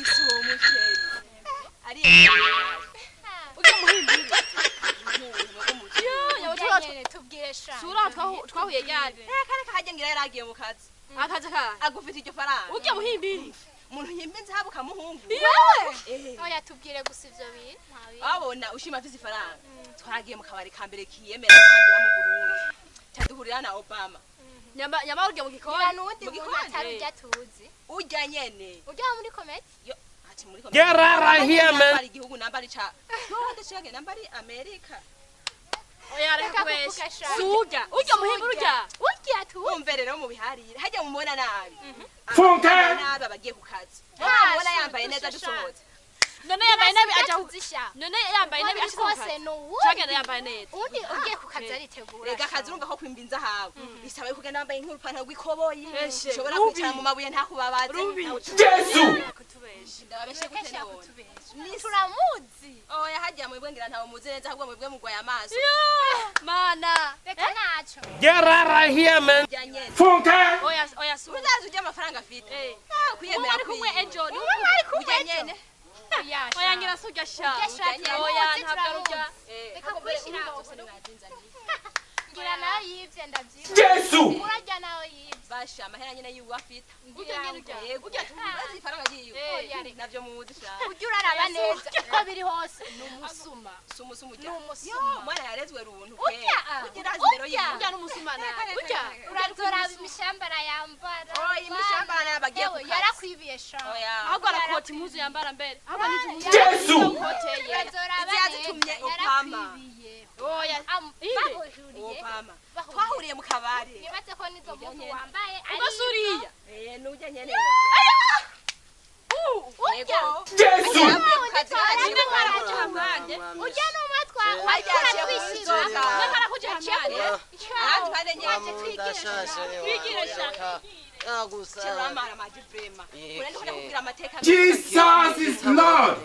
Isi uwo mukeri ari Ujya muhimbiri. Ujya nyene tubwire sha. Sura twahuye ryari? Kare kahajya ngira yaragiye mu kazi. Akazi ka. Agufite iryo faranga. Ujya muhimbiri. Umuntu yimba inzahabu kamuhungu. Yewe. Oya tubwire gusa ivyo bintu. Nta bindi. Wabona ushima afise ifaranga. Twaragiye mu kabari ka mbere kiyemera kandi mu Burundi. Cyaduhurira na Obama. Nyama nyama ujya mu Ngira gikoni. n'uwundi Mu muntu gikoni? atari ujya tuzi. Ujya nyene. Ujya muri kometi? Yo, ati muri Get out of here, man. Ari igihugu namba ari ca. Yo, ndashaka namba ari Amerika. Oya reka Reka kubesha. kuvuga sha. Sujya. Ujya muhimbiri ujya. Ujya tuzi. Umve rero mu biharire. Hajya mumubona nabi. Funke! Nabi abagiye ku kazi. Mubona yambaye neza dusohotse. None yambaye nabi aja tuzi sha. None yambaye nabi Wabiri ashika mu kose kazi. ni uwundi. Cagenda yambaye neza. Uwundi ugiye ku kazi aritegura. Rega sha. akazi urumva ko kwimba inzahabu. Bisaba yuko ugenda wambaye nk'urupantaro rw'ikoboyi. Eshe, Ushobora rubi. kwicara mu mabuye ntakubabaze. Rubi. Jesu! Kutubesha. Ndababeshe Reka gute sha none? kutubesha. Nisi. Turamuzi. Oya hajya mwebwe ngira ntawe muzi neza ahubwo mwebwe mugwaye amaso. Mana. Reka naco. Get out of here, man. Ujya nyene. Funke! Oya oya su. Uzazi ujya amafaranga afite. Eh. Ah, kwiyemera Uwo ari kumwe kwiwe. ejo. Uwo mwari kumwe Ujya ejo. nyene. Oya sha. Oya ngira sujya sha. Ujya sha Oya turamuzi ntabwo ari ujya. turamuzi. Eh, Reka kwishira. Ngira nawe yivye ndavyibuka. Jesu! Urarya nawe yivye. Basha amahera nyene yiwe afite. Ujya nyene ujya. Yego. Ujya Urazi ifaranga ryiwe. Oya, reka. Navyo muzi sha. Ujya uraraba neza uko biri hose ni umusuma. Sumu ujya. Ni umusuma. Yo, mwana yarezwe runtu. Ujya, Ujya urazi indero ujya. yiwe. Ujya n'umusumana. Ujya. Urazoraba imishambara yambara. Oya, imishambara y'abagiye ku Ewe, kazi. yarakwibiye sha. Oya. Ahubwo arakota impuzu yambara mbere. Ahubwo nizo mpuzu. Jesu! Koteye. Urazoraba Izi yazitumye neza, Obama. yarakwibiye. Oya. Inde. Bahuriye. Obama. Bahuriye. Twahuriye mu kabari. Nibaze ko nizo Ujya mpuzu nyene. wambaye ari Ubwo suriya. Eh, nujya nyene. Ujya. Jesu! Yavuye ku kazi Ninde yaciye Mwarakuja hamande. Ujya n'umwe Harya yaciye twishima. kunzoga. Mwarakuja hamande. Ahandi pande nyene. Waje twigire sha. Twigire. Kiramara maji vrema. Urenda kujya kubwira amateka. Jesus is Lord!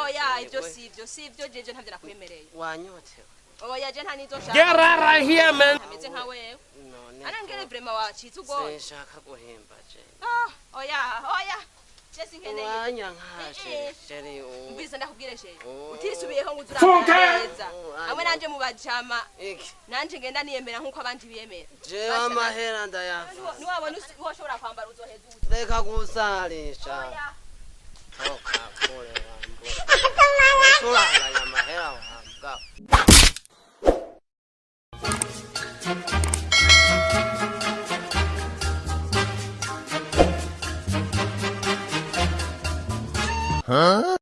Oya, ibyo si ibyo si ibyo jeje ntabyo nakwemereye. Wanyotewe. Oya, je nta nizo nshaka. Get out of here, man! Ameze nka wewe. None Ana ngere vrema wacitse ugoye. sinshaka guhimba je. Ah, oya, oya. Je sinkeneye. Wanya nka chéri chéri. Mbise ndakubwire shehe. Oh. Utisubiyeho ngo Funke! uzurambara neza. Oh, Hamwe nanje mu bajama Iki nanje ngenda niyemera nkuko abandi biyemera. jewe amahera ndayafise. Niwabona ushobora kwambara uzoheza uze. Reka gusarisha. Oya. Toka kure wambura. Uturanganya amahera wambwa. Huh?